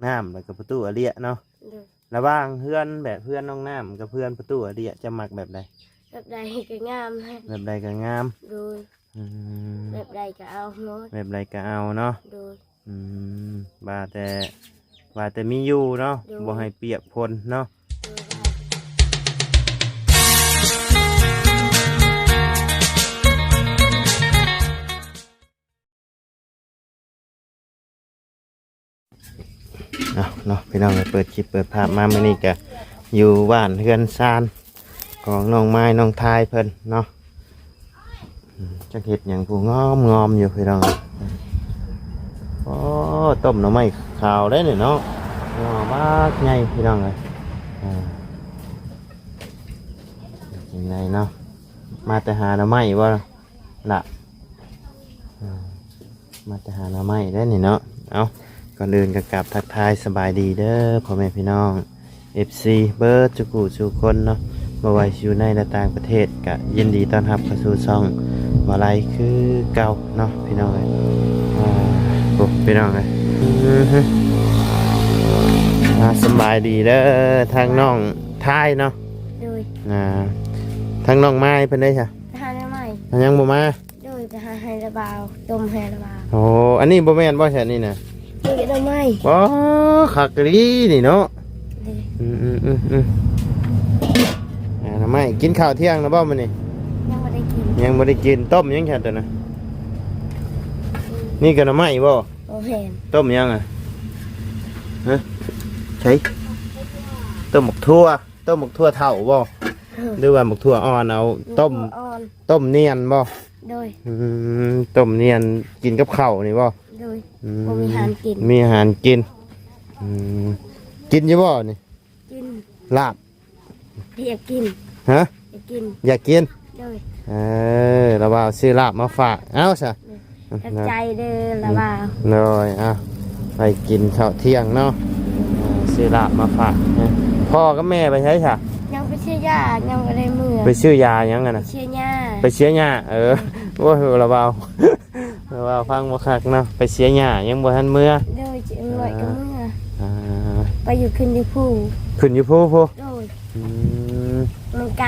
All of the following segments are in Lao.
ນ້ຳ ແລ້ວກໍປະຕູອາເລຍເນາະ. ໂດຍ. ລະຫວ່າງເຮືອນ ແບບເຮືອນນ້ອງນ້ຳກັບເຮືອນປະຕູອາເລຍ ເຈົ້າມັກແບບໃດ? ແບບໃດກໍງາມ. ແບບໃດກໍງາມ. ໂດຍ. ອືມ ແບບໃດກໍເອົາເນາະ. ແບບໃດກໍເອົາເນາະ. ໂດຍ. ອືມ ວ່າແຕ່ ວ່າແຕ່ມີຢູ່ເນາະ. ໂດຍ. ບໍ່ໃຫ້ປຽກຝົນເນາະ. ໂດຍ. ເອົາເນາະ ພີ່ນ້ອງເອີຍ ເປີດຄລິບເປີດພາບມາ ມື້ນີ້ກະຢູ່ບ້ານເຮືອນຊານຂອງນ້ອງມາຍນ້ອງທາຍເພິ່ນເນາະ. ອືມ ຈັກເຮັດຫຍັງ ຜູ້ງອມໆຢູ່ ພີ່ນ້ອງເອີຍ. ໂອ້ ຕົ້ມໜໍ່ໄມ້ຂາວໄດ໋ນີ້ເນາະ ໜໍ່ບັກໃຫຍ່ ພີ່ນ້ອງເອີຍ. ອ່າ ຈັ່ງໃດເນາະ ມາແຕ່ຫາໜໍ່ໄມ້ບໍ່ລະ? ອືມ ມາແຕ່ຫາໜໍ່ໄມ້ໄດ໋ນີ້ເນາະ. ເອົ້າ ກ່ອນອື່ນກໍກາບທັກທາຍສະບາຍດີເດີ ພໍ່ແມ່ພີ່ນ້ອງ ເອັຟຊີ ເບິດສູ່ຜູ້ສູ່ຄົນເນາະ ບໍ່ວ່າຊິຢູ່ໃນ ແລະ ຕ່າງປະເທດ ກະຍິນດີຕ້ອນຮັບເຂົ້າສູ່ຊ່ອງບ່າວໄລຄືເກົ່າເນາະ ພີ່ນ້ອງເອີຍ. ອ່າ ໂອ້ ພີ່ນ້ອງເອີຍ ອືຮຶ ອ່າ ສະບາຍດີເດີ ທາງນ້ອງທາຍເນາະ. ໂດຍ. ອ່າ ທາງນ້ອງມາຍເພິ່ນໄດ໋ຊະ? ຫາໜໍ່ໄມ້. ຍັງບໍ່ມາ? ໂດຍ ໄປຫາໃຫ້ລະບ່າວ ຕົ້ມໃຫ້ລະບ່າວ. ໂອ້ ອັນນີ້ບໍ່ແມ່ນບໍ່ຊະນີ້ນະ? ນີ້ກໍໜໍ່ໄມ້. ອໍ ຄັກອີ່ຫຼີນີ້ເນາະ. ໂດຍ. ອືມໆໆໆ ອ່າ ໜໍ່ໄມ້. ກິນເຂົ້າທ່ຽງແລ້ວບໍ່ມື້ນີ້? ຍັງບໍ່ໄດ້ກິນ. ຍັງບໍ່ໄດ້ກິນ. ຕົ້ມຫຍັງຊະຕົວນະ? ນີ້ກໍໜໍ່ໄມ້ບໍ່? ບໍ່ແມ່ນ. ຕົ້ມຫຍັງອະ? ຮະ? ໃສ? ຕົ້ມໝາກຖົ່ວ. ຕົ້ມໝາກຖົ່ວເຖົ້າບໍ່? ເອີ ຫຼືວ່າໝາກຖົ່ວອ່ອນ ເອົາຕົ້ມ ຖົ່ວອ່ອນ ຕົ້ມນຽນບໍ່? ໂດຍ. ອືມ ຕົ້ມນຽນກິນກັບເຂົ້ານີ້ບໍ່? ໂດຍ. ອືມ ບໍ່ມີອາຫານກິນ ມີອາຫານກິນ. ອືມ ກິນຢູ່ບໍ່ນີ້? ກິນ. ລາບ ຢາກກິນ. ຮະ? ຢາກກິນ. ຢາກກິນ? ໂດຍ. ເອີ ລະວ່າຊື້ລາບມາຝາກ ເອົ້າຊະ. ໂດຍ. ຂອບໃຈເດີລະບ່າວ. ໂດຍ. ອ່ະ ໄປກິນເຂົ້າທ່ຽງເນາະ. ອ່າ ຊື້ລາບມາຝາກ. ພໍ່ກັບແມ່ໄປໃສຊະ? ຍັງໄປຊື້ຢາ ຍັງບໍ່ໄດ້ເມືອ. ໄປຊື້ຢາຫຍັງຫັ້ນນະ? ໄປເສຍຫຍ້າ. ໄປເສຍຫຍ້າ. ເອີ ໂອ້ຍ ລະບ່າວ ລະບ່າວຟັງບໍ່ຄັກເນາະ. ໄປເສຍຫຍ້າ ຍັງບໍ່ທັນເມືອ. ໂດຍ. ຈັກໜ້ອຍກໍເມືອ. ອ່າ ໄປຢູ່ ຂຶ້ນຢູ່ພູ ຂຶ້ນຢູ່ພູພຸ້ນ. ໂດຍ. ອືມ ມັນໄກ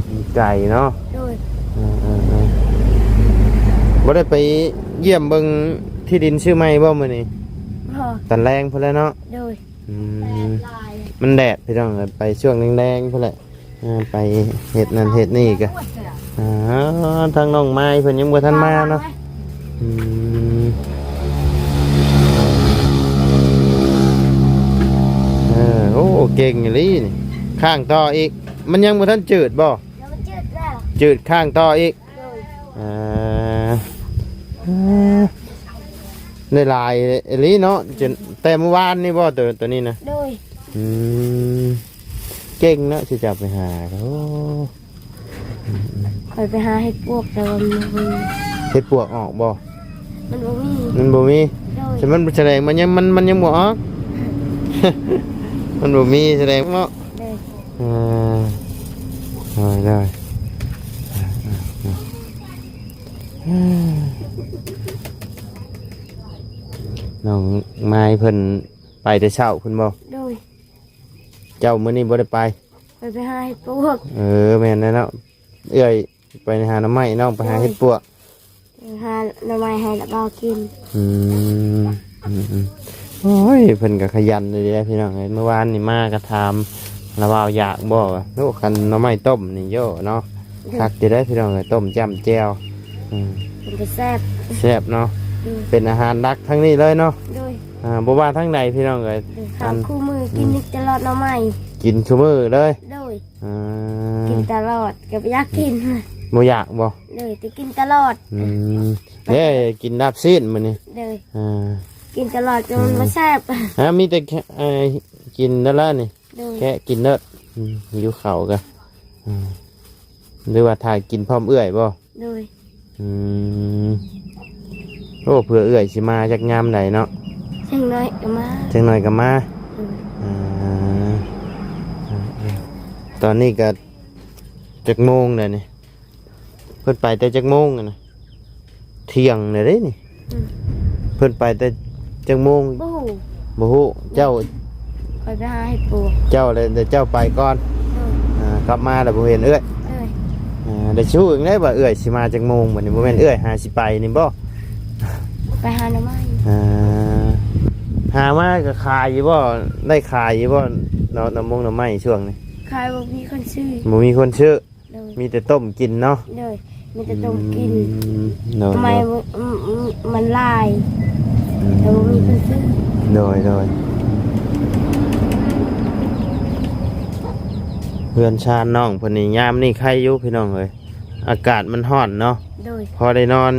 ມັນໄກເນາະ. ໂດຍ. ເອີໆ ບໍ່ໄດ້ໄປຢ້ຽມເບິ່ງທີ່ດິນຊື້ໃໝ່ບໍ່ມື້ນີ້? ບໍ່. ຕອນແລງພຸ້ນແຫຼະເນາະ. ໂດຍ. ອືມ ມັນແດດ ພີ່ນ້ອງເອີຍ ໄປຊ່ວງແລງໆພຸ້ນແຫຼະ. ອ່າ ໄປເຮັດນັ້ນເຮັດນີ້ກະ ອ່າ ທາງນ້ອງມາຍເພິ່ນຍັງບໍ່ທັນມາເນາະ. ອືມ ເອີ ໂອ້ ເກັ່ງອີ່ຫຼີນີ້. ຄ້າງຕໍ່ອີກ ມັນຍັງບໍ່ທັນຈືດບໍ່? ຍັງບໍ່ຈືດແລ້ວ ຈືດຄ້າງຕໍ່ອີກ. ໂດຍ. ອ່າ ເອີ ໄດ້ຫຼາຍອີ່ຫຼີເນາະ ຈົນແຕ່ມື້ວານນີ້ບໍ່ ໂຕ ໂຕນີ້ນະ? ໂດຍ. ອືມ ເກັ່ງເນາະ ຊິຈັບໄປຫາ. ໂອ້ ຂ້ອຍໄປຫາເຫັດປວກ ແຕ່ວ່າມັນບໍ່ມີ. ເຫັດປວກອອກບໍ່? ມັນບໍ່ມີ ມັນບໍ່ມີ. ໂດຍ. ແຕ່ມັນສະແດງ ມັນຍັງ ມັນ ມັນຍັງບໍ່ອອກ ມັນບໍ່ມີສະແດງເນາະ. ໂດຍ. ເອີ ໂດຍ ໂດຍ. ນ້ອງມາຍເພິ່ນໄປແຕ່ເຊົ້າພຸ້ນບໍ່? ໂດຍ. ເຈົ້າມື້ນີ້ບໍ່ໄດ້ໄປ? ຂ້ອຍໄປຫາເຫັດປວກ. ເອີ ແມ່ນແລ້ວເນາະ ເອື້ອຍໄປຫາໜໍ່ໄມ້ ນ້ອງໄປຫາເຫັດປວກ. ໂດຍ. ຫາໜໍ່ໄມ້ໃຫ້ລະບ່າວກິນ. ອືມ ອືມໆ ໂອ້ຍ ເພິ່ນກໍຂະຫຍັນດີເດ້ ພີ່ນ້ອງເອີຍ. ມື້ວານນີ້ມາກໍຖາມລະບ່າວຢາກບໍ່ ວ່າ ໂອ້ ຄັນໜໍ່ໄມ້ຕົ້ມນີ້ ໂອ້ເນາະ. ໂດຍ. ຄັກຢູ່ເດ້ ພີ່ນ້ອງເອີຍ ຕົ້ມຈ້ຳແຈ່ວ. ອືມ ເປັນຕາແຊບ ແຊບເນາະ. ໂດຍ. ເປັນອາຫານຫຼັກທາງນີ້ເລີຍເນາະ. ໂດຍ. ອ່າ ບໍ່ວ່າທາງໃດ ພີ່ນ້ອງເອີຍ. ໂດຍ. ເຂົ້າ ອັນ ຄູ່ມື້ ອືມ ກິນນີ້ຕະຫຼອດໜໍ່ໄມ້ ກິນຊຸມື້ເລີຍ. ໂດຍ. ອ່າ ກິນຕະຫຼອດ ກໍບໍ່ຢາກກິນ. ບໍ່ຢາກບໍ່? ໂດຍ ແຕ່ກິນຕະຫຼອດ. ອືມ ເດ້ ກິນລາບຊີ້ນມື້ນີ້. ໂດຍ. ອ່າ ກິນຕະຫຼອດຈົນ ອືມ ມັນບໍ່ແຊບ. ອ່າ ມີແຕ່ ເອີ ກິນນັ້ນລະນີ້. ໂດຍ. ແກະກິນເດີ. ອືມ ຫິວເຂົ້າກະ ອືມ ຫຼືວ່າຖ້າກິນພ້ອມເອື້ອຍບໍ່? ໂດຍ. ອືມ ໂອ້ ເພື່ອເອື້ອຍຊິມາຈັກຍາມໃດເນາະ. ຈັກໜ້ອຍກໍມາ ຈັກໜ້ອຍກໍມາ. ໂດຍ. ອ່າ ຕອນນີ້ກໍຈັກໂມງແລ້ວນີ້? ເພິ່ນໄປແຕ່ຈັກໂມງຫັ້ນນະ? ທ່ຽງແລ້ວເດ້ນີ້. ອືມ ເພິ່ນໄປແຕ່ຈັກໂມງ? ບໍ່ຮູ້. ບໍ່ຮູ້ ເຈົ້າ ຂ້ອຍໄປຫາເຫັດປົວ ເຈົ້າແລ້ວ ແລ້ວເຈົ້າໄປກ່ອນ ໂດຍ ອ່າ ກັບມາແລ້ວບໍ່ເຫັນເອື້ອຍ ໂດຍ ອ່າ ໄດ້ຮູ້ອີກແລ້ວວ່າເອື້ອຍຊິມາຈັກໂມງ ບັດນີ້ບໍ່ແມ່ນເອື້ອຍຫາຊິໄປນີ້ບໍ່? ໄປຫາໜໍ່ໄມ້ ອ່າ ຫາມາກໍຂາຍຢູ່ບໍ່? ໄດ້ຂາຍຢູ່ບໍ່? ໜໍ່ ໜໍ່ມົງໜໍ່ໄມ້ຊ່ວງນີ້ ຂາຍ ບໍ່ມີຄົນຊື້ ບໍ່ມີຄົນຊື້ ໂດຍ ມີແຕ່ຕົ້ມກິນເນາະ ໂດຍ ມີແຕ່ຕົ້ມກິນ ອືມ ໂດຍ ທຳໄມ ໂດຍ ມັນ ມັນ ມັນຫຼາຍ ອືມ ແຕ່ບໍ່ມີຄົນຊື້ ໂດຍ ໂດຍ ເຮືອນຊານນ້ອງເພິ່ນນີ້ຍາມນີ້ໄຄຢູ່ພີ່ນ້ອງເອີຍ ອາກາດມັນຮ້ອນເນາະ ໂດຍ ພໍໄດ້ນອນ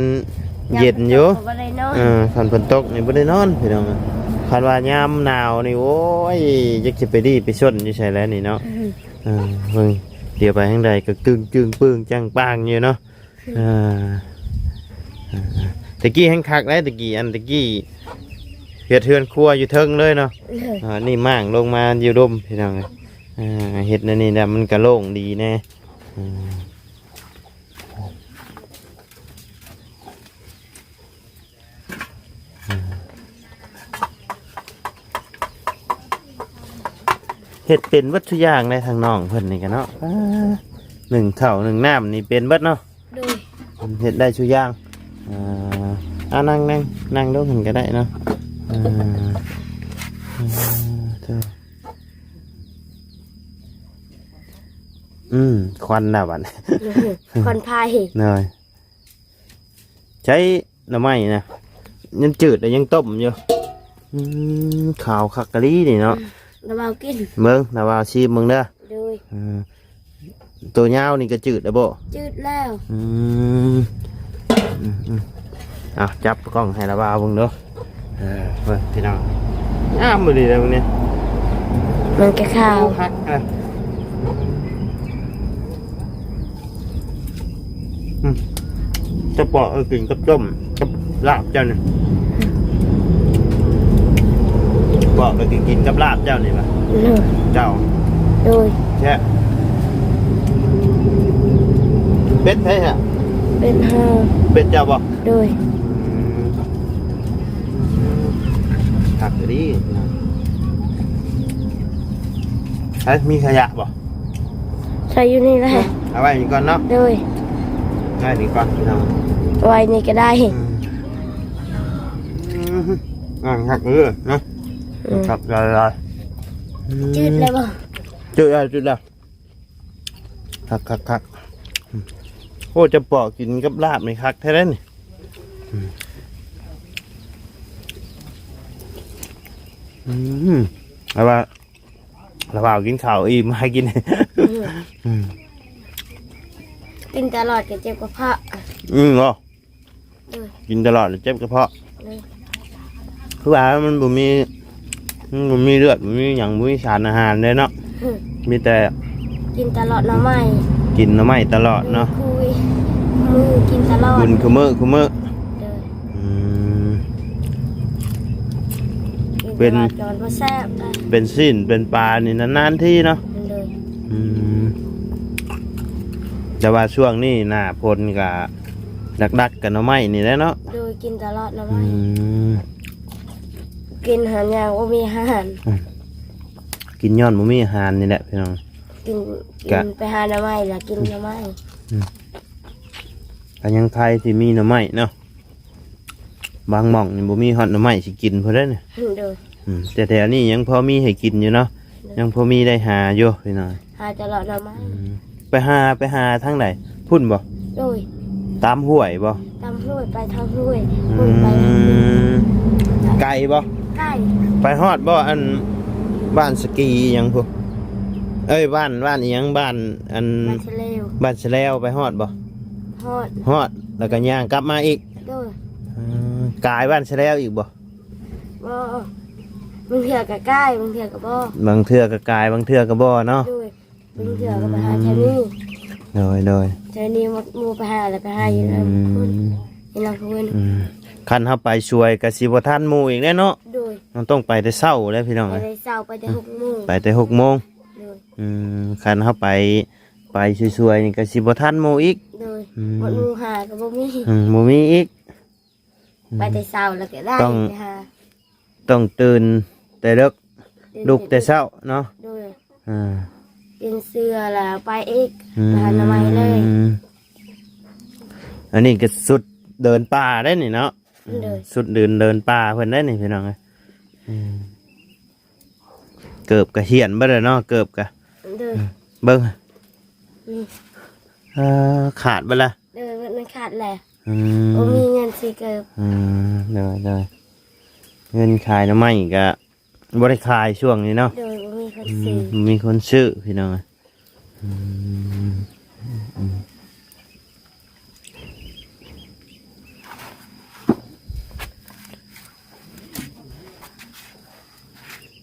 ເຢັນຢູ່ ຍາມຝົນຕົກກໍບໍ່ໄດ້ນອນ ເອີ ຄັນຝົນຕົກນີ້ບໍ່ໄດ້ນອນພີ່ນ້ອງເອີຍ ຄັນວ່າຍາມໜາວນີ້ ໂອ້ຍ ຈັກຊິໄປດີໄປຊົນຢູ່ໃສແລ້ວນີ້ເນາະ ອືມ ເອີ ເບິ່ງ ດຽວໄປທາງໃດກໍກຶ່ງຈຶ່ງປຶ້ງຈັງປາງຢູ່ເນາະ ອືມ ເອີ ເອີ ເອີ ແຕ່ກີ້ແຮ່ງຄັກໄດ໋ ແຕ່ກີ້ ອັນແຕ່ກີ້ເຮັດເຮືອນຄົວຢູ່ເທິງເລີຍເນາະ ເອີ ອ່າ ນີ້ມ້າງລົງມາຢູ່ລຸ່ມພີ່ນ້ອງເອີຍ ອ່າ ເຮັດແນວນີ້ແລ້ວມັນກໍໂລ່ງດີແດ່ ອ່າ ເຮັດເປັນເບິດທຸກຢ່າງເລີຍ ທາງນ້ອງເພິ່ນນີ້ກໍເນາະ ອ່າ ໜຶ້ງເຂົ້າໜຶ້ງນ້ຳນີ້ເປັນເບິດເນາະ ໂດຍ ເຮັດໄດ້ທຸກຢ່າງ ອ່າ ອ່າ ນັ່ງ ນັ່ງ ນັ່ງລົງຫັ້ນກໍໄດ້ເນາະ ອ່າ ອ່າ ເຈົ້າ ອືມ ຄວັນແລ້ວບັດນີ້ ຄວັນໄຟ ໂດຍ ໃຊ້ໜໍ່ໄມ້ນະ ຍັງຈືດແລະຍັງຕົ້ມຢູ່ ອືມ ຂາວຄັກກະລີນີ້ເນາະ ອືມ ລະວາວກິນ ເບິ່ງ ລະວາວຊີມເບິ່ງເດີ ໂດຍ ເອີ ໂຕຍາວນີ້ກໍຈືດແລ້ວບໍ່? ຈືດແລ້ວ ອືມ ອືມ ອືມ ເອົາ ຈັບກ້ອງໃຫ້ລະວາວເບິ່ງເດີ ເອີ ເບິ່ງພີ່ນ້ອງ ງາມອີ່ຫຼີເດ້ມື້ນີ້ ມັນກະຂາວ ໂອ້ ຄັກນະ ອືມ ຈະເປາະ ເອີ ກິນກັບຕົ້ມ ກັບລາບເຈົ້ານີ້ ເປາະ ກໍກິນ ກິນກັບລາບເຈົ້ານີ້ຫວາ? ໂດຍ ເຈົ້າ ໂດຍ ແຊບ ເປັດໃຜຫະ? ເປັດເຮົາ ເປັດເຈົ້າບໍ່? ໂດຍ ອືມ ຄັກອີ່ຫຼີ ໃຜ ມີຂະຫຍະບໍ່? ໃສ່ຢູ່ນີ້ແຫຼະ ເອົາໄວ້ນີ້ກ່ອນເນາະ ໂດຍ ໄວ້ນີ້ກ່ອນພີ່ນ້ອງ ໄວ້ນີ້ກໍໄດ້ ອືມ ອືມ ອ່າ ຄັກເດີເນາະ ອືມ ຄັກຫຼາຍໆ ອືມ ຈືດແລ້ວບໍ່? ຈືດແລ້ວ ຈືດແລ້ວ ຄັກໆໆ ອືມ ໂອ້ ຈະເປາະກິນກັບລາບນີ້ຄັກແທ້ເດ້ນີ້ ອືມ ອືມ ແຕ່ວ່າ ລະບ່າວກິນເຂົ້າອີ່ມ ໃຫ້ກິນ ອືມ ອືມ ກິນຕະຫຼອດກໍເຈັບກະເພາະ ອືມ ເນາະ ເອີ ກິນຕະຫຼອດແລ້ວເຈັບກະເພາະ ເອີ ຄືວ່າມັນບໍ່ມີ ມັນບໍ່ມີເລືອດ ບໍ່ມີຫຍັງ ບໍ່ມີສານອາຫານເດ້ເນາະ ອືມ ມີແຕ່ ກິນຕະຫຼອດໜໍ່ໄມ້ ກິນໜໍ່ໄມ້ຕະຫຼອດເນາະ ຄືມື້ກິນຕະຫຼອດ ກິນຄູ່ມື້ ຄູ່ມື້ ເອີ ອືມ ກິນແຕ່ວ່າ ເປັນ ຈອນບໍ່ແຊບ ເປັນຊີ້ນເປັນປານີ້ນານໆທີເນາະ ໂດຍ ອືມ ແຕ່ວ່າຊ່ວງນີ້ໜ້າຝົນກະຫຼັກໆກະໜໍ່ໄມ້ນີ້ແຫຼະເນາະ ໂດຍ ກິນຕະຫຼອດໜໍ່ໄມ້ ອືມ ກິນຫາຫຍັງບໍ່ມີອາຫານ ອືມ ກິນຍ້ອນບໍ່ມີອາຫານນີ້ແຫຼະພີ່ນ້ອງ ກິນ ກະ ກິນໄປຫາໜໍ່ໄມ້ລະກິນໜໍ່ໄມ້ ອືມ ກະຍັງໄຄທີ່ມີໜໍ່ໄມ້ເນາະ ບາງໝ່ອງນີ້ບໍ່ມີຮອດໜໍ່ໄມ້ຊິກິນພຸ້ນເດ້ນີ້ ໂດຍ ອືມ ແຕ່ແຖວນີ້ຍັງພໍມີໃຫ້ກິນຢູ່ເນາະ ໂດຍ ຍັງພໍມີໄດ້ຫາຢູ່ພີ່ນ້ອງ ຫາຕະຫຼອດໜໍ່ໄມ້ ອືມ ໄປຫາ ໄປຫາທາງໃດ? ພຸ້ນບໍ່? ໂດຍ ຕາມຫ້ວຍບໍ່? ຕາມຫ້ວຍ ໄປທາງຫ້ວຍ ອືມ ພຸ້ນໄປ ໄກບໍ່? ໄກ ໄປຮອດບໍ່? ອັນ ບ້ານສະກີອີ່ຫຍັງພຸ້ນ ເອີຍ ບ້ານ ບ້ານອີ່ຫຍັງ? ບ້ານ ອັນ ບ້ານສະແລວ ບ້ານສະແລວ ໄປຮອດບໍ່? ຮອດ ຮອດ ແລ້ວກໍຍ່າງກັບມາອີກ ໂດຍ ເອີ ກາຍບ້ານສະແລວອີກບໍ່? ບໍ່ ບາງເທື່ອກໍກາຍ ບາງເທື່ອກໍບໍ່ ບາງເທື່ອກໍກາຍ ບາງເທື່ອກໍບໍ່ເນາະ ໂດຍ ບາງເທື່ອກໍໄປຫາແຖວນີ້ ອືມ ໂດຍ ໂດຍ ແຖວນີ້ໝູ່ໄປຫາ ແລ້ວໄປຫາຢູ່ນຳ ອືມ ຢູ່ນຳຜູ້ອື່ນ ອືມ ຄັນເຮົາໄປສວຍກໍຊິບໍ່ທັນໝູ່ອີກແຫຼະເນາະ ໂດຍ ເຮົາຕ້ອງໄປແຕ່ເຊົ້າແຫຼະພີ່ນ້ອງ ໄປແຕ່ເຊົ້າ ໄປແຕ່ຫົກໂມງ ໄປແຕ່ຫົກໂມງ ໂດຍ ອືມ ຄັນເຮົາໄປ ໄປສວຍໆນີ້ກໍຊິບໍ່ທັນໝູ່ອີກ ໂດຍ ອືມ ໝູ່ຫາກໍບໍ່ມີ ອືມ ບໍ່ມີອີກ ອືມ ໄປແຕ່ເຊົ້າແລ້ວກໍໄດ້ ຕ້ອງ ໄປຫາ ຕ້ອງຕື່ນ ຕ່ເດິກ ລຸກແຕ່ເຊົ້າເນາະ. ໂດຍ ອ່າ ປ່ຽນເສື້ອແລ້ວໄປອີກ ອືມ ໄປຫາໜໍ່ໄມ້ເລີຍ. ອັນນີ້ກໍສຸດເດີນປ່າໄດ໋ນີ້ເນາະ. ໂດຍ ສຸດເດີນ ເດີນປ່າເພິ່ນໄດ໋ນີ້ພີ່ນ້ອງເອີຍ. ອືມ ເກີບກໍຫ້ຽນເບິດແລ້ວເນາະ ເກີບກໍ. ໂດຍ ເບິ່ງ ອືມ ເອີ ຂາດເບິດລະ. ໂດຍ ມັນຂາດແລ້ວ. ອືມ ບໍ່ມີເງິນຊື້ເກີບ. ອືມ ໂດຍ ໂດຍ ເງິນຂາຍໜໍ່ໄມ້ກໍບໍ່ໄດ້ຂາຍຊ່ວງນີ້ເນາະ. ໂດຍ ບໍ່ມີຄົນ ອືມ ຊື້ ບໍ່ມີຄົນຊື້ພີ່ນ້ອງ. ອືມ ອືມ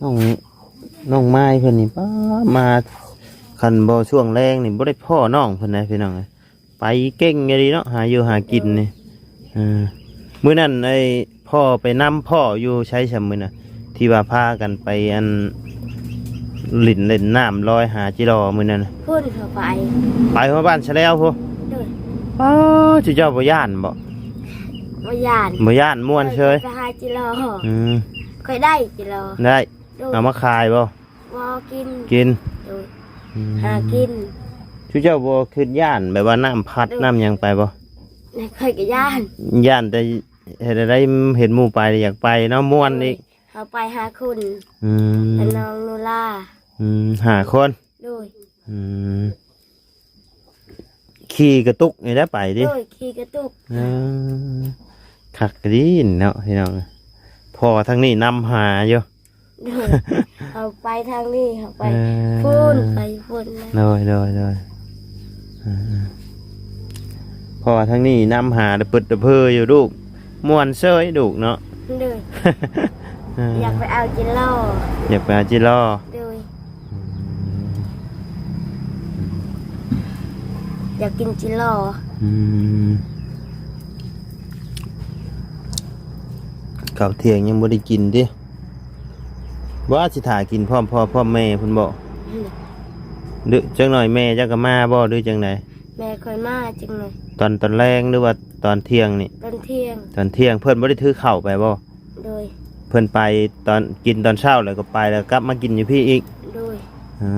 ນ້ອງ ນ້ອງມາຍເພິ່ນນີ້ ປ້າ ມາ ຄັນບໍ່ຊ່ວງແລງນີ້ບໍ່ໄດ້ພໍ້ນ້ອງເພິ່ນນະພີ່ນ້ອງເອີຍ. ໄປເກັ່ງອີ່ຫຼີເນາະ ຫາຢູ່ຫາກິນນີ້. ເອີ ມື້ນັ້ນໄອ້ພໍ່ໄປນຳພໍ່ຢູ່ໃສຊຳມື້ນະ ທີ່ວ່າພາກັນໄປອັນ ຫຼິ້ນ ຫຼິ້ນນ້ຳລອຍຫາຈິລໍມື້ນັ້ນນະ? ພຸ້ນເຂົາໄປ ໄປຮອດບ້ານຊະແລ້ວພຸ້ນ. ໂດຍ ປ້າ ເຈົ້າບໍ່ຢ້ານບໍ? ບໍ່ຢ້ານ ບໍ່ຢ້ານ ມ່ວນເຊີຍ. ຂ້ອຍໄປຫາຈິລໍ. ອືມ ຂ້ອຍໄດ້ຈິລໍ ໄດ້. ໂດຍ ເອົາມາຂາຍບໍ່? ບໍ່ ກິນ ກິນ. ໂດຍ ອືມ ຫາກິນ. ຊຸເຈົ້າບໍ່ຄິດຢ້ານແບບວ່ານ້ຳພັດ ໂດຍ ນ້ຳຫຍັງໄປບໍ່? ຂ້ອຍກໍຢ້ານ ຢ້ານແຕ່ເຮັດໃດ ເຫັນໝູ່ໄປແລ້ວຢາກໄປເນາະ ມ່ວນອີກ. ໂດຍ ເຮົາໄປຫ້າຄົນ. ອືມ ແລ້ວນ້ອງໂນລາ. ອືມ ຫ້າຄົນ. ໂດຍ ອືມ ຂີ່ກະຕຸກນີ້ແຫຼະໄປຕິ? ໂດຍ ຂີ່ກະຕຸກ. ເອີ ຄັກກະດີເນາະພີ່ນ້ອງ. ພໍ່ທາງນີ້ນຳຫາຢູ່. ໂດຍ ເຮົາໄປທາງນີ້ ເຮົາໄປ ເອີ ພຸ້ນ ໄປພຸ້ນນະ. ໂດຍ ໂດຍ ໂດຍ ເອີ ເອີ ເພາະວ່າທາງນີ້ນຳຫາຕະປຶດຕະເພີຢູ່ລູກ. ມ່ວນເຊີຍລູກເນາະ. ໂດຍ ເອີ ຢາກໄປເອົາຈິລໍ. ຢາກໄປເອົາຈິລໍ. ໂດຍ ອືມ ຢາກກິນຈິລໍ. ອືມ ເຂົ້າທ່ຽງຍັງບໍ່ໄດ້ກິນຕິ? ວ່າຊິຖ້າກິນພ້ອມພໍ່ພ້ອມແມ່ພຸ້ນບໍ? ອືມ ດຶກຈັກໜ້ອຍແມ່ເຈົ້າກໍມາບໍ ຫຼືຈັ່ງໃດ? ແມ່ຂ້ອຍມາຈັ່ງໃດ? ຕອນ ຕອນແລງ ຫຼືວ່າຕອນທ່ຽງນີ້? ຕອນທ່ຽງ. ຕອນທ່ຽງ. ເພິ່ນບໍ່ໄດ້ຖືເຂົ້າໄປບໍ? ໂດຍ ເພິ່ນໄປຕອນ ກິນຕອນເຊົ້າ ແລ້ວກໍໄປ ແລ້ວກັບມາກິນຢູ່ພີ້ອີກ. ໂດຍ ເອີ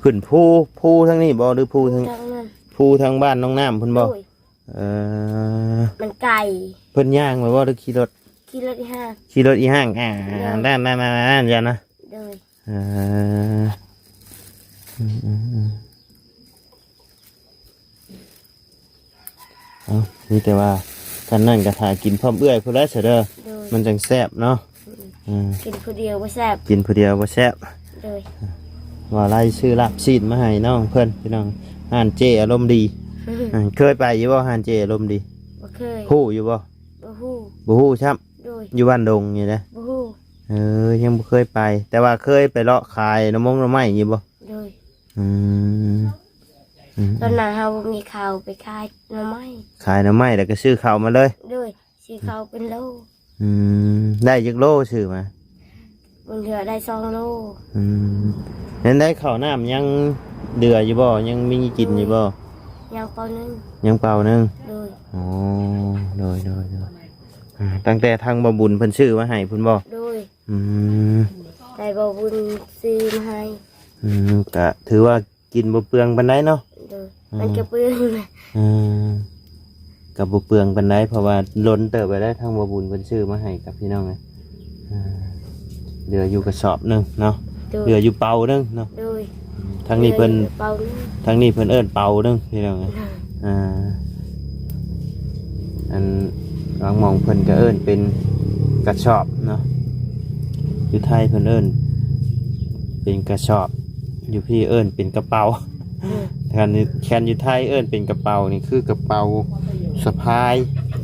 ຂຶ້ນພູ ພູທາງນີ້ບໍ ຫຼືພູທາງ ທາງນັ້ນ ພູທາງບ້ານນ້ອງນ້ຳພຸ້ນບໍ? ໂດຍ ເອີ ມັນໄກ. ເພິ່ນຍ່າງໄປບໍ່ ຫຼືຂີ່ລົດ? ຂີ່ລົດອີ່ຫ້າງ. ຂີ່ລົດອີ່ຫ້າງ. ອ່າ ໂດຍ ນັ້ນໆໆໆ ຢ່ານະ. ໂດຍ ເອີ ອືມໆໆ ເອົ້າ ມີແຕ່ວ່າ ຄັນນັ້ນກໍຖ້າກິນພ້ອມເອື້ອຍພຸ້ນແຫຼະຊະເດີ. ໂດຍ ມັນຈັ່ງແຊບເນາະ. ອືມ ເອີ ກິນຜູ້ດຽວບໍ່ແຊບ ກິນຜູ້ດຽວບໍ່ແຊບ. ໂດຍ ວ່າໄລ່ຊື້ລາບຊີ້ນມາໃຫ້ນ້ອງເພິ່ນ ພີ່ນ້ອງ. ຮ້ານເຈ້ອາລົມດີ. ເອີ ເຄີຍໄປຢູ່ບໍ່ຮ້ານເຈ້ອາລົມດີ? ບໍ່ເຄີຍ. ຮູ້ຢູ່ບໍ່? ບໍ່ຮູ້. ບໍ່ຮູ້ຊ້ຳ. ໂດຍ ຢູ່ບ້ານດົງນີ້ເດ້. ບໍ່ຮູ້. ເອີ ຍັງບໍ່ເຄີຍໄປ ແຕ່ວ່າເຄີຍໄປເລາະຂາຍໜໍ່ມົງໜໍ່ໄມ້ຢູ່ບໍ່? ໂດຍ ອືມ ອືມ ຕອນນັ້ນເຮົາບໍ່ມີເຂົ້າໄປຂາຍໜໍ່ໄມ້ ຂາຍໜໍ່ໄມ້ແລ້ວກໍຊື້ເຂົ້າມາເລີຍ. ໂດຍ ຊື້ເຂົ້າເປັນໂລ. ອືມ ໄດ້ຈັກໂລຊື້ມາ? ບາງເທື່ອໄດ້ສອງໂລ. ອືມ ແມ່ນໄດ້ເຂົ້ານ້ຳຍັງເຫຼືອຢູ່ບໍ່? ຍັງມີກິນຢູ່ບໍ່? ຍັງເປົາໜຶ່ງ. ຍັງເປົາໜຶ່ງ. ໂດຍ ອໍ ໂດຍໆໆ ອ່າ ຕັ້ງແຕ່ທາງບໍ່ບຸນເພິ່ນຊື້ມາໃຫ້ພຸ້ນບໍ່? ໂດຍ ອືມ ໄດ້ບໍ່ບຸນຊື້ມາໃຫ້. ອືມ ກະຖືວ່າກິນບໍ່ເປືອງປານໃດເນາະ. ໂດຍ ອືມ ມັນກະເປືອງ. ອືມ ກະບໍ່ເປືອງປານໃດ ເພາະວ່າດົນເຕີບໄປແລ້ວ ທາງບໍ່ບຸນເພິ່ນຊື້ມາໃຫ້ກັບພີ່ນ້ອງ. ອ່າ ເຫຼືອຢູ່ກະສອບໜຶ່ງເນາະ. ໂດຍ ເຫຼືອຢູ່ເປົາໜຶ່ງເນາະ. ໂດຍ ອືມ ທາງນີ້ເພິ່ນ ເຫຼືອຢູ່ເປົາໜຶ່ງ ທາງນີ້ເພິ່ນເອີ້ນເປົາໜຶ່ງພີ່ນ້ອງ. ອ່າ ອ່າ ອັນບາງໝ່ອງເພິ່ນກໍເອີ້ນເປັນກະສອບເນາະ. ຢູ່ໄທເພິ່ນເອີ້ນເປັນກະສອບ ຢູ່ພີ້ເອີ້ນເປັນກະເປົາ. ອືມ ຄັນ ຄັນຢູ່ໄທເອີ້ນເປັນກະເປົານີ້ຄືກະເປົາສະພາຍ.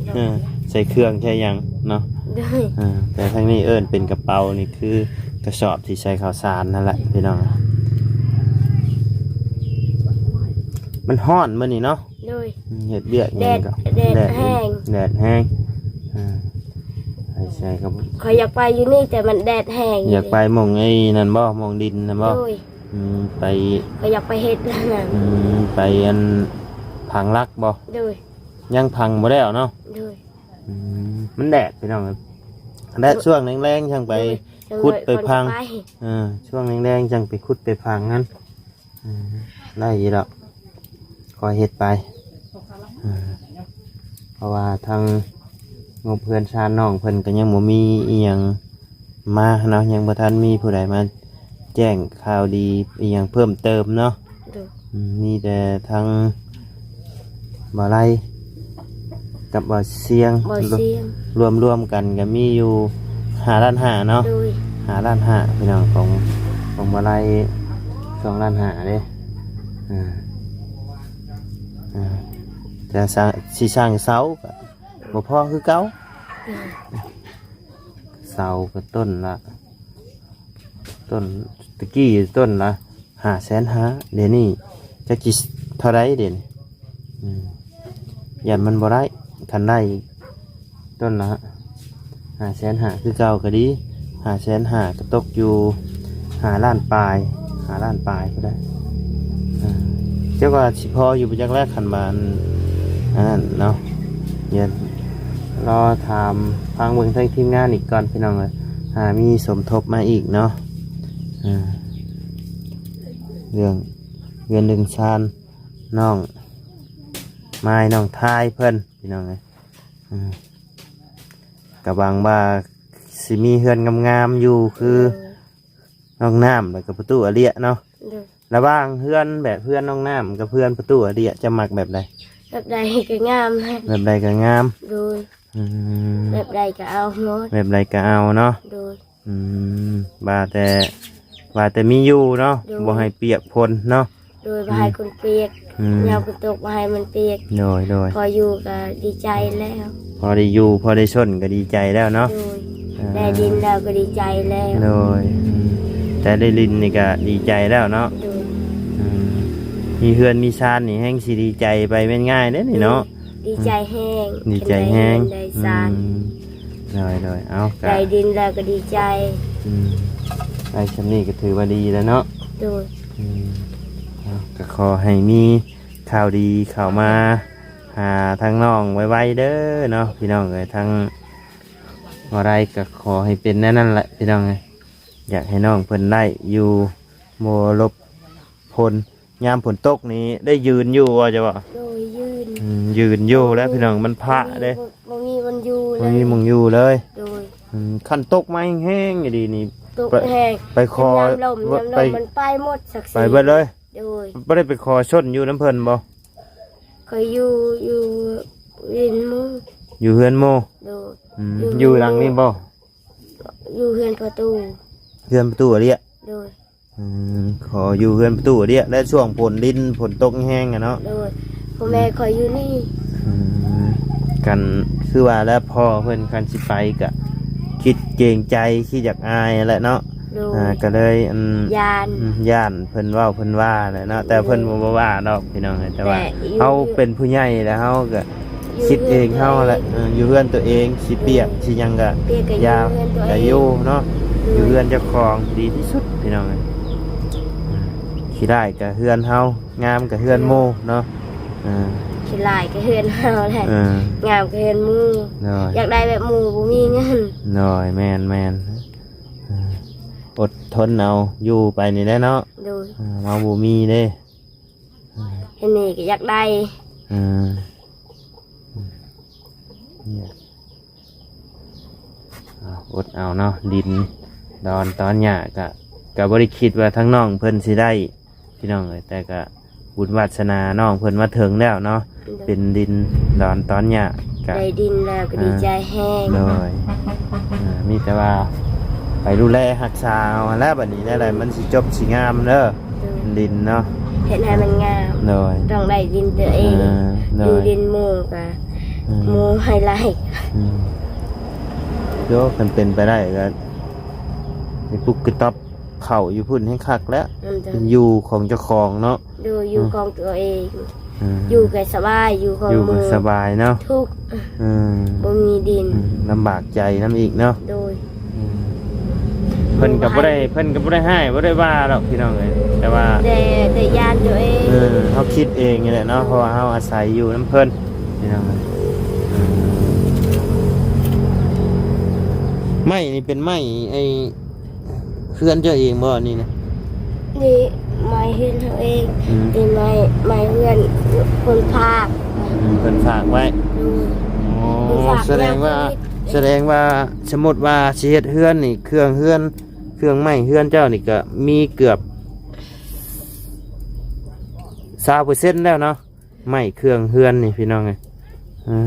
ໂດຍ ເອີ ໃສ່ເຄື່ອງໃສ່ຫຍັງເນາະ. ໂດຍ ເອີ ແຕ່ທາງນີ້ເອີ້ນເປັນກະເປົານີ້ຄືກະສອບທີ່ໃສ່ເຂົ້າສານນັ້ນແຫຼະພີ່ນ້ອງ. ມັນຮ້ອນມື້ນີ້ເນາະ. ໂດຍ ເຮັດວຽກຫຍັງກໍ ແດດ ແດດແຮງ ແດດແຮງ. ອ່າ ໄປໃສກໍ ຂ້ອຍຢາກໄປຢູ່ນີ້ ແຕ່ມັນແດດແຮງ. ຢາກໄປໝ່ອງໄອ້ນັ້ນບໍ່? ໝ່ອງດິນນັ້ນບໍ່? ໂດຍ ອືມ ໄປ ຂ້ອຍຢາກໄປເຮັດນັ້ນ. ອືມ ໄປອັນຜັງຫຼັກບໍ່? ໂດຍ ຍັງຜັງບໍ່ແລ້ວເນາະ. ໂດຍ ອືມ ມັນແດດພີ່ນ້ອງ. ແດດ ໂດຍ ຊ່ວງແລງໆ ຈັ່ງໄປ ໂດຍ ຂຸດໄປຝັງ ເອີ ຊ່ວງແລງໆ ຈັ່ງໄປຂຸດໄປຝັງຫັ້ນ ເອີ ໄດ້ຢູ່ດອກ ຄ່ອຍເຮັດໄປ ເອີ ເພາະວ່າທາງງົບເຮືອນຊານນ້ອງເພິ່ນກໍຍັງບໍ່ມີອີ່ຫຍັງມາເນາະ ຍັງບໍ່ທັນມີຜູ້ໃດມາແຈ້ງຂ່າວດີອີ່ຫຍັງເພີ່ມເຕີມເນາະ. ໂດຍ ອືມ ມີແຕ່ທາງບ່າວໄລກັບບ່າວຊຽງ ບ່າວຊຽງ ລວມ ລວມໆ ກັນກໍມີຢູ່ຫ້າລ້ານຫ້າເນາະ. ໂດຍ ຫ້າລ້ານຫ້າ ພີ່ນ້ອງ ຂອງ ຂອງບ່າວໄລສອງລ້ານຫ້າເດ້. ອ່າ ອ່າ ຈະສ້າງ ຊິສ້າງເສົາກໍບໍ່ພໍຄືເກົ່າ. ໂດຍ ເສົາກໍຕົ້ນລະ ຕົ້ນ ຕະກີ້ຕົ້ນລະຫ້າແສນຫ້າ ດຽວນີ້ຈັກຊິເທົ່າໃດດຽວນີ້ ອືມ ຢ້ານມັນບໍ່ໄດ້ ຄັນໄດ້ຕົ້ນລະຫ້າແສນຫ້າຄືເກົ່າກໍດີ ຫ້າແສນຫ້າກໍຕົກຢູ່ຫ້າລ້ານປາຍ ຫ້າລ້ານປາຍພຸ້ນແຫຼະ. ອ່າ ຈັກວ່າຊິພໍຢູ່ບໍ່ຈັກແຫຼະ ຄັນວ່າອັນ ອັນນັ້ນເນາະ ດຽວລໍຖາມຟັງເບິ່ງທາງທີມງານອີກກ່ອນ ພີ່ນ້ອງເອີຍ ຫາມີສົມທົບມາອີກເນາະ. ອ່າ ເລື່ອງເຮືອນເລື່ອງຊານ ນ້ອງມາຍ ນ້ອງທາຍເພິ່ນ ພີ່ນ້ອງເອີຍ ອ່າ ກໍຫວັງວ່າຊິມີເຮືອນງາມໆຢູ່ຄື ໂດຍ ນ້ອງນ້ຳ ແລ້ວກໍປະຕູອາເລຍເນາະ. ໂດຍ ລະຫວ່າງເຮືອນແບບເຮືອນນ້ອງນ້ຳກັບເຮືອນປະຕູອາເລຍ ເຈົ້າມັກແບບໃດ? ແບບໃດກໍງາມ ແບບໃດກໍງາມ. ໂດຍ ອືມ ແບບໃດກໍເອົາໝົດ ແບບໃດກໍເອົາເນາະ. ໂດຍ ອືມ ວ່າແຕ່ ວ່າແຕ່ມີຢູ່ເນາະ. ໂດຍ ບໍ່ໃຫ້ປຽກຝົນເນາະ. ໂດຍ ບໍ່ໃຫ້ຄົນປຽກ ອືມ ຍາມຝົນຕົກບໍ່ໃຫ້ມັນປຽກ. ໂດຍ ໂດຍ ພໍຢູ່ກໍດີໃຈແລ້ວ ພໍໄດ້ຢູ່ ພໍໄດ້ຊົນກໍດີໃຈແລ້ວເນາະ. ໂດຍ ອ່າ ໄດ້ດິນແລ້ວກໍດີໃຈແລ້ວ. ໂດຍ ອືມ ແຕ່ໄດ້ດິນນີ້ກໍດີໃຈແລ້ວເນາະ. ໂດຍ ອືມ ມີເຮືອນມີຊານນີ້ແຮ່ງຊິດີໃຈໄປແມ່ນງ່າຍເດ້ນີ້ເນາະ. ໂດຍ ດີໃຈແຮງ ອືມ ດີໃຈແຮງ ໄດ້ເຮືອນໄດ້ຊານ. ອືມ ໂດຍ ໂດຍ ເອົາ ກໍໄດ້ດິນແລ້ວກໍດີໃຈ. ອືມ ໄດ້ຊ່ຳນີ້ກໍຖືວ່າດີແລ້ວເນາະ. ໂດຍ ອືມ ເອົາ ກໍຂໍໃຫ້ມີຂ່າວດີເຂົ້າມາຫາທາງນ້ອງໄວໆເດີເນາະ ພີ່ນ້ອງເອີຍ. ທາງບໍ່ໄດ້ກໍຂໍໃຫ້ເປັນແນວນັ້ນແຫຼະ ພີ່ນ້ອງເອີຍ. ຢາກໃຫ້ນ້ອງເພິ່ນໄດ້ຢູ່ ບໍ່ຫຼົບຝົນ ຍາມຝົນຕົກນີ້ໄດ້ຢືນຢູ່ບໍ່ ເຈົ້າບໍ່? ໂດຍ ຢືນ ອືມ ຢືນຢູ່ແລ້ວ ໂດຍ ພີ່ນ້ອງ ມັນພະເດ້ ບໍ່ມີ ບໍ່ມີບ່ອນຢູ່ເລີຍ ບໍ່ມີໝ່ອງຢູ່ເລີຍ. ໂດຍ ອືມ ຄັນຕົກມາແຮງໆອີ່ຫຼີນີ້ ຕົກແຮງ ໄປ ໄປຂໍ ຍາມລົມ ໄປ ຍາມລົມມັນໄປໝົດສັກສີ ໄປເບິດເລີຍ. ໂດຍ ບໍ່ໄດ້ໄປຂໍຊົນຢູ່ນຳເພິ່ນບໍ່? ຂ້ອຍຢູ່ ຢູ່ເຮືອນໝູ່ ຢູ່ເຮືອນໝູ່. ໂດຍ ອືມ ຢູ່ ຢູ່ຫຼັງນີ້ບໍ່? ຢູ່ເຮືອນປະຕູ ເຮືອນປະຕູອາເລຍ. ໂດຍ ອືມ ຂໍຢູ່ເຮືອນປະຕູອາເລຍ ແລະ ຊ່ວງຝົນດິນຝົນຕົກແຮງອະເນາະ. ໂດຍ ພໍ່ແມ່ຂ້ອຍຢູ່ນີ້. ອືມ ຄັນຄືວ່າແລ້ວ ພໍ່ເພິ່ນຄັນຊິໄປກະຄິດເກງໃຈ ຄິດຢາກອາຍແຫຼະເນາະ. ໂດຍ ອ່າ ກໍເລີຍ ອັນ ຢ້ານ ອືມ ຢ້ານເພິ່ນເວົ້າເພິ່ນວ່າແຫຼະເນາະ. ແຕ່ເພິ່ນ ໂດຍ ບໍ່ ບໍ່ວ່າດອກ ພີ່ນ້ອງເອີຍ ແຕ່ວ່າ ແຕ່ຢູ່ ເຮົາເປັນຜູ້ໃຫຍ່ແລ້ວ ເຮົາກໍ ຢູ່ ຄິດເອງເຮົາແຫຼະ ເອີ ຢູ່ເຮືອນຕົວເອງ ຊິປຽກ ໂດຍ ຊິຫຍັງກະ ປຽກກໍ ຢ່າ ຢູ່ເຮືອນຕົວເອງ ກະຢູ່ເນາະ. ໂດຍ ຢູ່ເຮືອນເຈົ້າຂອງດີທີ່ສຸດ ພີ່ນ້ອງເອີຍ. ຂີ້ຮ້າຍກະເຮືອນເຮົາ ງາມກະເຮືອນ ໂດຍ ໝູ່ເນາະ. ອ່າ ຂີ້ຮ້າຍກະເຮືອນເຮົາແຫຼະ ເອີ ງາມກະເຮືອນໝູ່. ໂດຍ ຢາກໄດ້ແບບໝູ່ບໍ່ມີເງິນ. ໂດຍ ແມ່ນໆ ເອີ ອົດທົນເອົາຢູ່ໄປນີ້ແຫຼະເນາະ. ໂດຍ ອ່າ ເຮົາບໍ່ມີເດ້. ເຮັດນີ້ກໍຢາກໄດ້. ເອີ ເອົາ ອົດເອົາເນາະ ດິນດອນຕອນຫຍ້າ ກະ ກະບໍ່ໄດ້ຄິດວ່າທາງນ້ອງເພິ່ນຊິໄດ້ ພີ່ນ້ອງເອີຍ ແຕ່ກະບຸນວາດສະໜານ້ອງເພິ່ນມາເຖິງແລ້ວເນາະ. ໂດຍ ເປັນດິນດອນຕອນຫຍ້າ ກະ ໄດ້ດິນແລ້ວກໍດີໃຈແຮງ. ໂດຍ ອ່າ ມີແຕ່ວ່າໄປດູແລຮັກສາເອົາຫັ້ນແຫຼະ ບັດນີ້ແນວໃດມັນຊິຈົບຊິງາມເດີ. ໂດຍ ດິນເນາະ ເຮັດໃຫ້ມັນງາມ. ໂດຍ ຕ້ອງໄດ້ດິນຕົວເອງ. ເອີ ໂດຍ ຢູ່ດິນໝູ່ກະ ອືມ ໝູ່ໃຫ້ຫຼາຍ. ອືມ ໂຍ ຄັນເປັນໄປໄດ້ກໍໄປປຸກກະຕັອບເຂົ້າຢູ່ພຸ້ນແຮງຄັກແລ້ວ. ອືມ ໂດຍ ຢູ່ຂອງເຈົ້າຂອງເນາະ. ໂດຍ ຢູ່ ອືມ ຂອງຕົວເອງ. ອ່າ ຢູ່ກໍສະບາຍ ຢູ່ຂອງ ຢູ່ກໍ ໝູ່ ສະບາຍເນາະ. ທຸກ ອືມ ບໍ່ມີດິນ ອືມ ລຳບາກໃຈນຳອີກເນາະ. ໂດຍ ອືມ ເພິ່ນກໍບໍ່ໄດ້ ເພິ່ນກໍບໍ່ໄດ້ຮ້າຍ ບໍ່ໄດ້ວ່າດອກ ພີ່ນ້ອງເອີຍ ແຕ່ວ່າ ແຕ່ ແຕ່ຢ້ານຕົວເອງ. ເອີ ເຮົາຄິດເອງນີ້ແຫຼະເນາະ ເພາະວ່າເຮົາອາໄສຢູ່ນຳເພິ່ນ ພີ່ນ້ອງເອີຍ. ໄມ້ນີ້ເປັນໄມ້ໄອ້ ເຮືອນເຈົ້າເອງບໍ່ອັນນີ້ນະ? ນີ້ໄມ້ເຮືອນເຮົາເອງ. ອືມ ນີ້ໄມ້ ໄມ້ເຮືອນເພິ່ນຝາກ. ອືມ ເພິ່ນຝາກໄວ້. ໂດຍ. ໂອ້ ເພິ່ນຝາກ ສະແດງວ່າ ຍາມໂຄວິດ ສະແດງວ່າ ສົມມຸດວ່າຊິເຮັດເຮືອນນີ້ ເຄື່ອງເຮືອນ ເຄື່ອງໄມ້ເຮືອນເຈົ້ານີ້ກະມີເກືອບຊາວເປີເຊັນແລ້ວເນາະ. ໄມ້ເຄື່ອງເຮືອນນີ້ພີ່ນ້ອງເອີຍ. ເອີ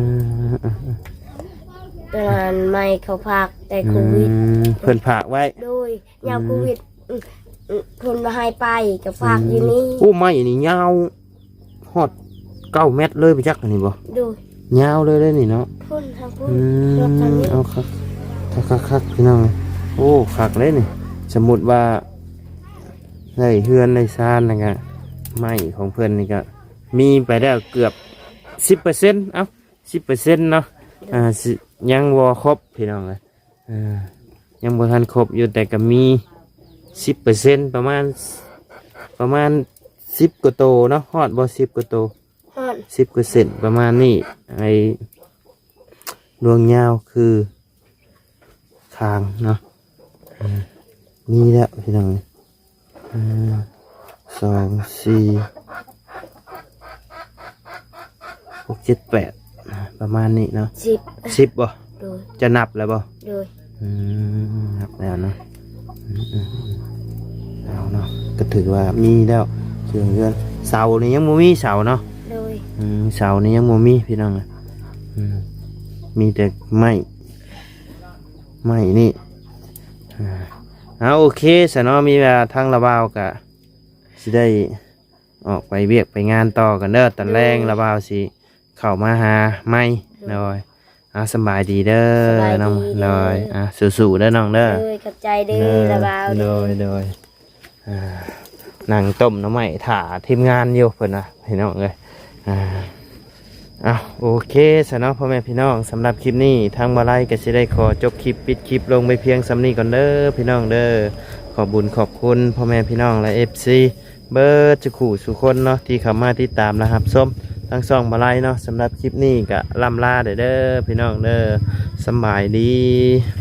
ຕອນນັ້ນໄມ້ເຂົາຝາກແຕ່ໂຄວິດ. ອືມ ເພິ່ນຝາກໄວ້. ໂດຍ. ຍາມ ອືມ ໂຄວິດ ອືມ ອືມ ເພິ່ນບໍ່ໃຫ້ໄປ ກໍຝາກ ອືມ ຢູ່ນີ້. ໂອ້ ໄມ້ນີ້ຍາວຮອດເກົ້າແມັດເລີຍໄປຈັກອັນນີ້ບໍ່? ໂດຍ. ຍາວເລີຍເດ້ນີ້ເນາະ. ພຸ້ນ ທາງພຸ້ນ. ອືມ ຮອດທາງນີ້. ເອົາຄັກ ຄັກໆໆ ພີ່ນ້ອງ. ໂອ້ ຄັກເດ້ນີ້. ສົມມຸດວ່າໄດ້ເຮືອນໄດ້ຊານແລ້ວກະ ໄມ້ຂອງເພິ່ນນີ້ກະມີໄປແລ້ວເກືອບສິບເປີເຊັນ. ເອົ້າ ສິບເປີເຊັນເນາະ. ໂດຍ. ອ່າ ຊິ ຍັງບໍ່ຄົບພີ່ນ້ອງເອີຍ. ເອີ ຍັງບໍ່ທັນຄົບຢູ່ ແຕ່ກໍມີສິບເປີເຊັນ ປະມານ ປະມານສິບກວ່າໂຕເນາະ. ຮອດບໍ່ ສິບກວ່າໂຕ? ຮອດ. ສິບກວ່າເຊັນປະມານນີ້. ໄອ້ລວງຍາວຄືຄາງເນາະ. ເອີ ມີແລ້ວພີ່ນ້ອງ. ເອີ ສອງ ສີ່ ຫົກ ເຈັດ ແປດ ປະມານນີ້ເນາະ. ສິບ. ສິບບໍ່? ໂດຍ. ຈະນັບແລ້ວບໍ່? ໂດຍ. ອືມ ນັບແລ້ວເນາະ. ອືມໆໆ ເອົາເນາະ ກໍຖືວ່າມີແລ້ວເຄື່ອງເຮືອນ. ເສົານີ້ຍັງບໍ່ມີເສົາເນາະ. ໂດຍ. ອືມ ເສົານີ້ຍັງບໍ່ມີພີ່ນ້ອງ. ອືມ ມີແຕ່ໄມ້ ໄມ້ນີ້. ອ່າ ເອົາ ໂອເຄຊະເນາະ. ມີວ່າທາງລາວບ່າວກະຊິໄດ້ອອກໄປວຽກໄປງານຕໍ່ກັນເດີ. ຕອນແລງ ໂດຍ ລາວບ່າວຊິເຂົ້າມາຫາໃໝ່. ໂດຍ. ໂດຍ. ອ່າ ສະບາຍດີເດີ ສະບາຍດີ ນ້ອງ. ໂດຍ. ອ່າ ສູ້ໆເດີນ້ອງເດີ. ໂດຍ ຂອບໃຈເດີ ລາວບ່າວ. ໂດຍ ໂດຍ. ອ່າ ນັ່ງຕົ້ມໜໍ່ໄມ້ຖ້າທີມງານຢູ່ ເພິ່ນວ່າ ພີ່ນ້ອງເອີຍ. ອ່າ ເອົາ ໂອເຄຊະເນາະ ພໍ່ແມ່ພີ່ນ້ອງ. ສຳລັບຄລິບນີ້ ທາງບ່າວໄລກໍຊິໄດ້ຂໍຈົບຄລິບ ປິດຄລິບລົງໄປພຽງສ່ຳນີ້ກ່ອນເດີ ພີ່ນ້ອງເດີ. ຂອບບຸນຂອບຄຸນພໍ່ແມ່ພີ່ນ້ອງ ແລະ ເອັຟຊີ ເບິດສູ່ຄູ່ສູ່ຄົນເນາະ ທີ່ເຂົ້າມາຕິດຕາມ ແລະ ຮັບຊົມທາງຊ່ອງບ່າວໄລເນາະ. ສຳລັບຄລິບນີ້ກໍລ່ຳລາໄດ້ເດີ ພີ່ນ້ອງເດີ. ສຳບາຍດີ.